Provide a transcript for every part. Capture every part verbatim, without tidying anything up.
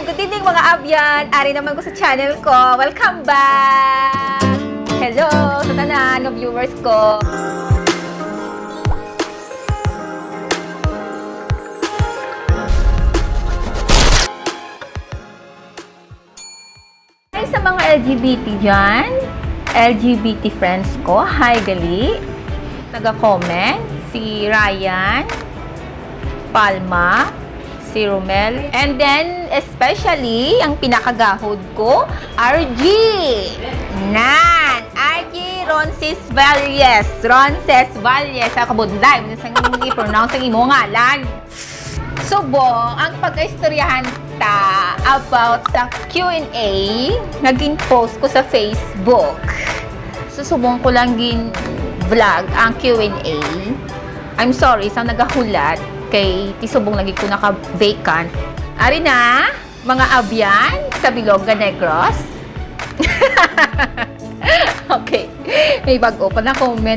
Good evening, mga abyan! Ari naman ko sa channel ko. Welcome back! Hello sa tanan nga viewers ko. Hi sa mga L G B T dyan, L G B T friends ko. Hi, gali. Naga-comment si Ryan, Palma, si Romel, and then especially ang pinakagahod ko, R G. Nan, R G Ronces Valles. Ronces Valles. Sa kabunday, sa i-pronounce ang imo ngalan. Subong ang pag-istoryahan ta about sa Q and A nga gin-post ko sa Facebook. So, subong ko lang gin-vlog ang Q and A. I'm sorry sa nagahulat kay ti subong lagi ko naka-vacant. Ari na, mga abyan sa Bilog nga Negros. Okay. May bag-o pa na comment.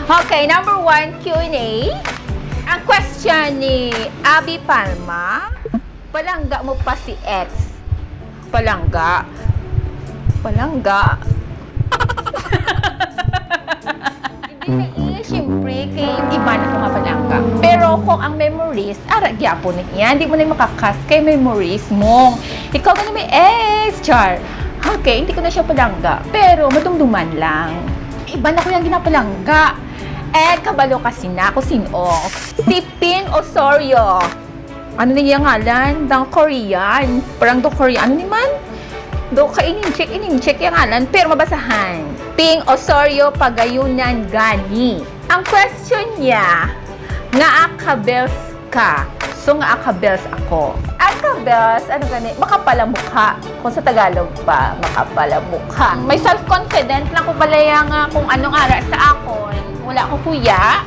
Okay, number one, Q and A. Ang question ni Abby Palma, palangga mo pa si ex? Palangga? Palangga? Hindi na iya, siyempre, kay iba na ko nga palangga. Pero kung ang memories, ara gyapon na iya. Hindi mo na makakas kay memories mo. Ikaw na may ex, char. Okay, hindi ko na siya palangga. Pero madumduman lang. Iba na ko yung ginapalangga. Eh, kabalo kasi na ako sino. Si Ping Osorio. Ano ni iya ngalan? Dang Korean. Parang do Korean. Ano ni man? Do ka ining check, ining check yung ngalan. Pero mabasahan. Ping Osorio Pagayunan gani. Ang question niya, nga akabels ka. So, nga akabels ako. Akabels, ano gani? Makapalamukha. Kung sa Tagalog pa, makapalamukha. May self-confident lang ko balaya nga kung anong ara sa akon. Wala ko kuya.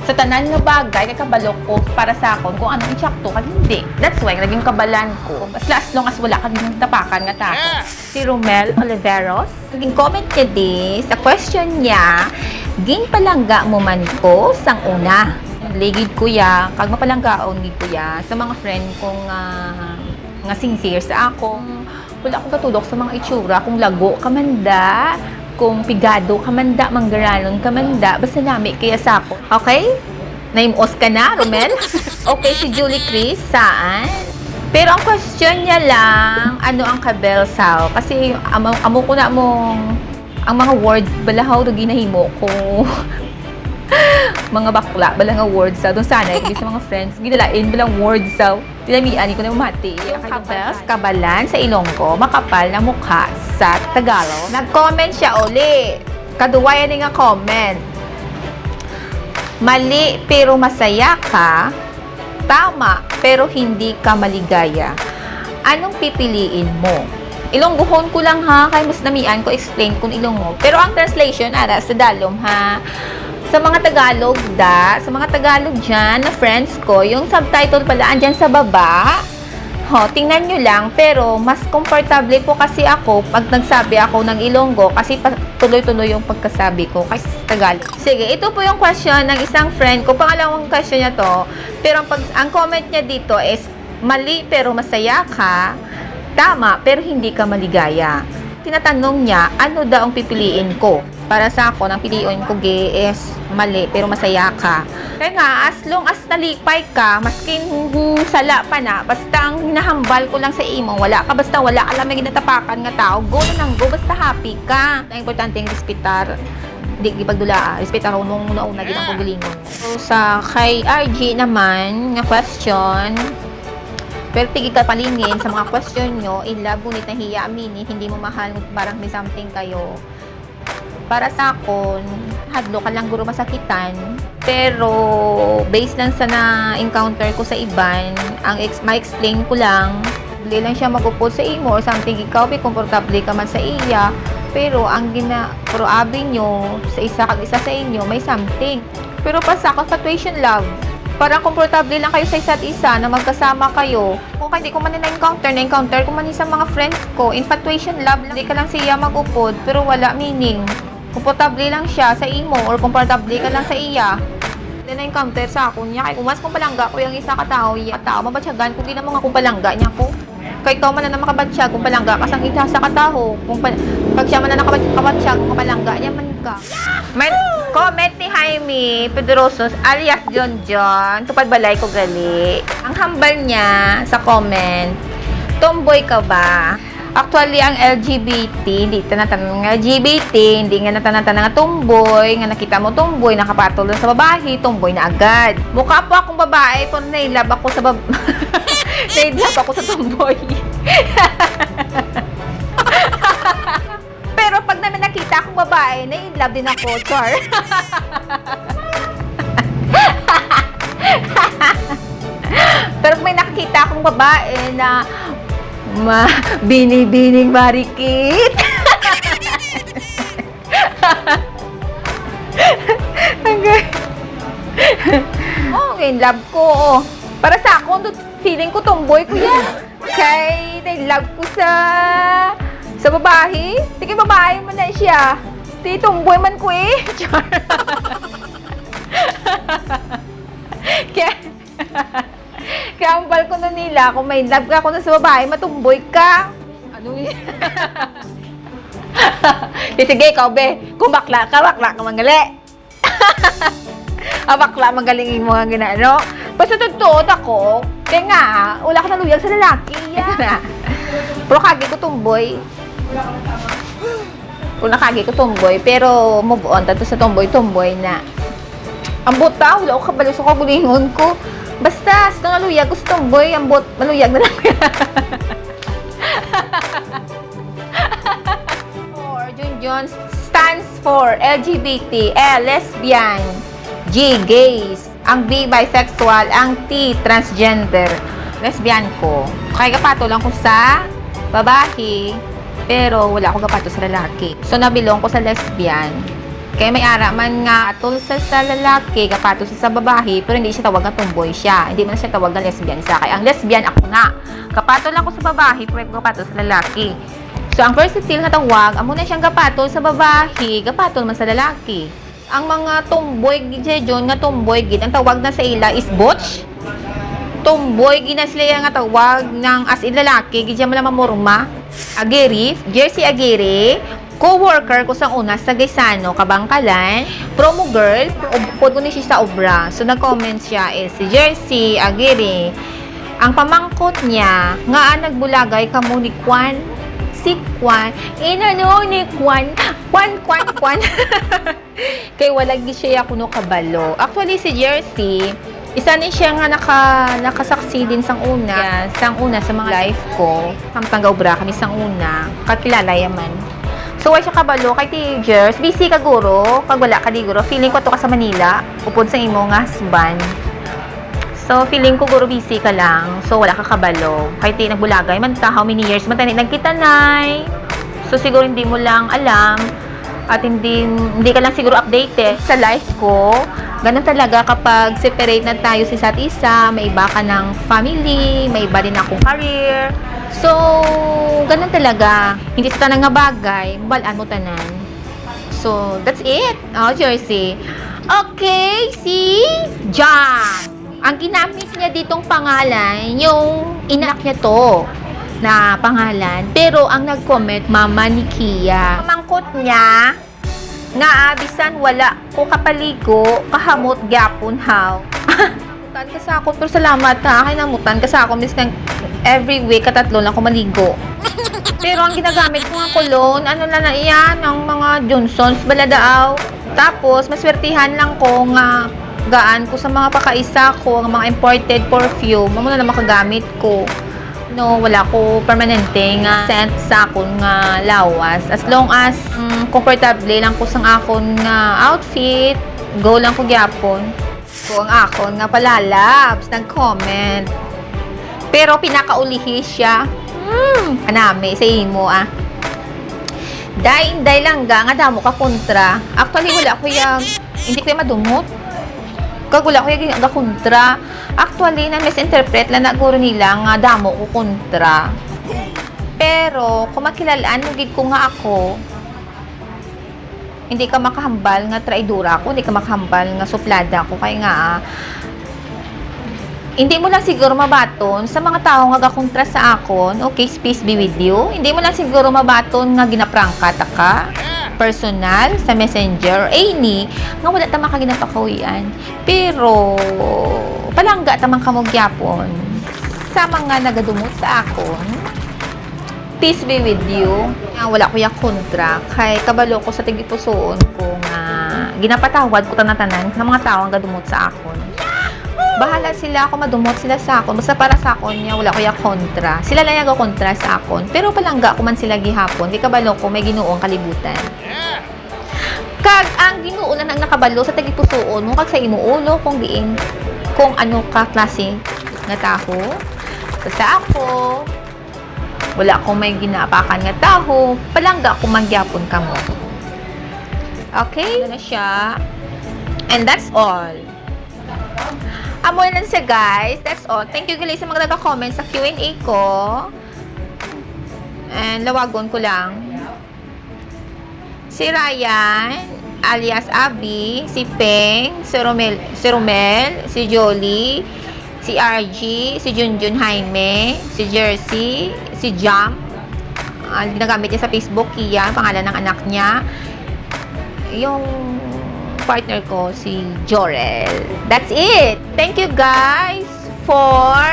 Sa tanan nga bagay, kay kabalo ko para sa akon kung anong insakto kag hindi. That's why naging kabalan ko. Basta as long as wala kag tapakan nga tao. Yeah! Si Romel Oliveros, naging comment niya di sa question niya, ginpalangga mo man ko sang una. Ligid ko ya, kag mapalanggaon gid ko ya sa mga friend ko nga, nga sincere sa akon. Wala ko katudok sa mga itsura, kung lago ka man da, kung pigado ka man da, manggaranon ka man da, basta nami kaya sa ako. Okay? Naimos ka na, Romel? Okay, si Julie Chris, saan? Pero ang question niya lang, ano ang kabelsaw? Kasi amo, amo ko na mong, ang mga words, balahaw do ginahimo ko. Mga bakla, bala nga words sa doon sana, sa mga friends, ginalain, balang words sa Tinamian ko na mamati. Ang kabels, kabalan sa Ilonggo, makapal na mukha sa Tagalog. Nag-comment siya uli. Kaduwa yan nga comment. Mali pero masaya ka, tama pero hindi ka maligaya. Anong pipiliin mo? Ilonggohon ko lang ha, kay mas namian ko explain kung Ilonggo. Pero ang translation, ara sa dalom ha. Sa mga Tagalog da, sa mga Tagalog dyan na friends ko, yung subtitle pala andyan sa baba. Ho, tingnan nyo lang, pero mas komportable po kasi ako pag nagsabi ako ng Ilonggo kasi pa, tuloy-tuloy yung pagkasabi ko kaysa sa Tagalog. Sige, ito po yung question ng isang friend ko. Pangalawang question niya to. Pero ang, pag, ang comment niya dito is, mali pero masaya ka, tama pero hindi ka maligaya. Tinatanong niya, ano daw ang pipiliin ko? Para sa ako, ang piliin ko, gi, is mali pero masaya ka. Kaya nga, as long as nalipay ka, maskin sala pa na, basta ang hinahambal ko lang sa imo, wala ka, basta wala ka lang may ginatapakan nga tao, go na lang, go, basta happy ka. Ang importante ang respetar, di gipagdulaa, respetar mo muna una, di lang pagalingon. So, sa kay R G naman, nga question, pero tigig ka palingin sa mga question nyo, in love, ngunit nahiya, meaning, hindi mo mahal, ngunit parang may something kayo. Para sa akon, hadlok ka lang guro masakitan. Pero, based lang sa na-encounter ko sa iban, ang ex-, ma-explain ko lang, dili lang siya mag-upod sa imo or something, ikaw, be, komportable ka man sa iya. Pero, ang gina-, pero abi nyo, sa isa kag isa sa inyo, may something. Pero pa sa akon, infatuation love. Para komportable lang kayo sa isa't isa na magkasama kayo. Kung hindi ko man na-encounter, na-encounter ko man sa mga friends ko, infatuation love lang. Di ka lang siya mag-upod, pero wala meaning. Komportable lang siya sa imo or komportable ka lang sa iya. Then na-encounter sa akon niya. Kay kung once kung palangga ko yung isa ka tawo, iya ka tawo, mabatyagan ko, gina mo nga kung palangga niya ko. Kay ikaw man na makabatyag kung palangga ka sang isa sa kataho. Kung pa, pag siya man na nakabat-, kabatyag kung palangga niya man ka. May comment ni Jaime Pedroso alias John John, tupad balay ko gali. Ang hambal niya sa comment, "Tomboy ka ba?" Actually, ang L G B T, hindi tanan-tanan nga L G B T, hindi nga tanan-tanan nga tomboy, nga nakita mo tomboy, nakapatol sa babae, tomboy na agad. Mukha po akong babae, pero na-in-love ako sa bab-, na-in-love ako sa tomboy. Pero pag naman nakita akong babae, na-in-love din ako, char. Pero may nakita akong babae na ma-, bini-bini marikit. Ang ga-, oh, in love ko, oh. Para sa akon, feeling ko tomboy ko yan. Kay na-in-love ko sa, sa babae. Sige, babae man na siya. Ti tomboy man ko eh. Char. Kaya, kaya ang balkono nila, kung may love ka, kung sa babae, matumboy ka. Ano eh? Di sige, ikaw, be. Kung bakla ka, bakla ka man gali. Ah, bakla, magaling yung mga ginaano. Basta totoo ako, kaya nga, wala ko naluyag sa lalaki. Yeah. Pero kagi ko tomboy. Kung nakagi ko tomboy, pero move on, tato sa tomboy, tomboy na. Ang buta, wala ko kabalo sa kagulingon ko. Basta, sa naluyag ko sa tomboy, ang but, maluyag na lang. For Junjun stands for L G B T, L, lesbian, G, gays, ang B, bisexual, ang T, transgender. Lesbian ko. Kaya gapato lang ko sa babae, pero wala ako gapato sa lalaki. So, nabilong ko sa lesbian. Kaya may ara man nga atol sa, sa lalaki, gapato sa, sa babae, pero hindi siya tawag nga tomboy siya. Hindi man siya tawag nga lesbian sa kay ang lesbian ako na. Gapato lang ko sa babae, pero gapato sa lalaki. So, ang versatile nga tawag, amo na siyang gapatol sa babayi, gapatol man sa lalaki. Ang mga tomboy, gid siya, John, nga tomboy, gid, ang tawag na sa ila is butch. Tomboy, gid na sila nga tawag ng as in lalaki, gid siya, mala mamorma. Aguirre, Jersey Aguirre, co-worker ko sa una sa Gaisano, Kabangkalan, promo girl, upod ko ni siya sa obra. So, nag-comment siya, is si Jersey Aguirre. Ang pamangkot niya, ngaa nagbulagay kamo ni Kwan? Si Kwan? Inano ni Kwan? Kwan, Kwan, Kwan. Kay wala gid siya kuno kabalo. Actually, si Jersey, isa ni siya nga naka-, nakasaksi din sang una, sang una sa mga life ko. Samtang gaobra kami sang una, kakilala ya man. So, wa siya kabalo kay ti Jers, busy ka guro, kag wala ka di guro. Feeling ko to ka sa Manila, upod sa imo nga husband. So, feeling ko, guro, busy ka lang. So, wala ka kabalo. Kay ti nagbulagay man ta, how many years man ta ni nagkita, nay? So, siguro hindi mo lang alam at hindi, hindi ka lang siguro updated sa life ko. Ganun talaga kapag separate na tayo sa isa't isa, may iba ka ng family, may iba din akong career. So, ganun talaga. Hindi sa tanan nga bagay, mabalaan mo tanan. So, that's it. Oh, Jersey. Okay, si John. Ang ginamit niya ditong pangalan, yung inak niya to na pangalan. Pero ang nag-comment, mama ni Kia. Pamangkot niya nga, ah, bisan wala ko kapaligo, kahamot gyapon, haw. Namutan ka sa akon, pero salamat, ha, kay namutan ka sa akon, miskan every week, katatlo lang ko maligo. Pero ang ginagamit ko nga cologne, ano na na iyan, ang mga Johnsons, bala daaw. Tapos, maswertihan lang ko nga gaan ko sa mga pakaisa ko, nga mga imported perfume, amo na lang makagamit ko. No, wala ko permanente nga scent sa akon nga lawas. As long as, mm, komportable lang ko sang akon nga outfit, go lang ko gyapon. Ko ang akon nga palalabs, nag-comment. Pero pinakaulihi siya. Hmm, kanami sa imo, ah. Day, Inday Langga, nga damo ka kontra. Actually, wala ko yung, hindi ko yung madumot. Kag wala ko yung gakontra. Actually, na-misinterpret lang na guro nila nga damo ko kontra. Pero, kung makilalaan mo gid ko nga ako, Hindi ka makahambal nga traidora ako, hindi ka makahambal nga suplada ako, kay nga, ah, hindi mo lang siguro mabaton sa mga tawo nga gakontra sa akon, okay, peace be with you. Hindi mo lang siguro mabaton nga ginaprangka ta ka, personal, sa messenger, or any, nga wala ta man ka ginapakahuy-an. Pero, palangga ta man kamo gyapon sa mga nagadumot sa akon. Peace be with you. Nga wala ko ya kontra, kay kabalo ko sa tagipusoon ko nga ginapatawad ko tanan-tanan nga mga tawo nga gadumot sa akon. Bahala sila kung madumot sila sa akon. Basta para sa akon, nga wala ko ya kontra. Sila lang ya gakontra sa akon. Pero palangga ko man sila gihapon, kay kabalo ko may Ginoo ang kalibutan. Kag ang Ginoo na nang nakabalo sa tagipusoon mo kag sa imo ulo kung diin, kung ano ka klase nga tawo. Basta ako, wala akong may ginaapakan nga tawo, palangga ko man gyapon kamo. Okay? Ano na siya? And that's all. Amo na lang siya, guys. That's all. Thank you, guys, sa mga nag-comment sa Q and A ko. And lawagon ko lang. Si Ryan, alias Abby, si Peng, si Romel, si Romel, si Jolie, si R G, si Junjun Jaime, si Jersey, si Jam. Ang ginagamit niya sa Facebook, Kian, pangalan ng anak niya. Yung partner ko, si Jorel. That's it. Thank you, guys, for,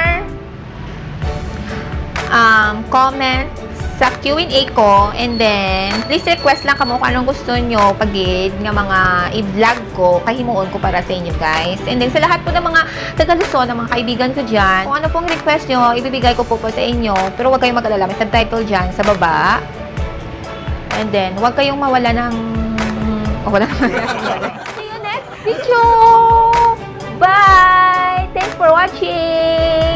um, comment sa Q and A ko. And then, please request lang kamo kung anong gusto nyo pagid nga mga i-vlog ko, kay himuon ko para sa inyo, guys. And then, sa lahat po ng mga taga Luzon, ng mga kaibigan ko dyan, kung ano pong request nyo, ibibigay ko po po sa inyo. Pero huwag kayong mag-alala, may subtitle dyan sa baba. And then, huwag kayong mawala ng, oh, wala naman. See you next video! Bye! Thanks for watching!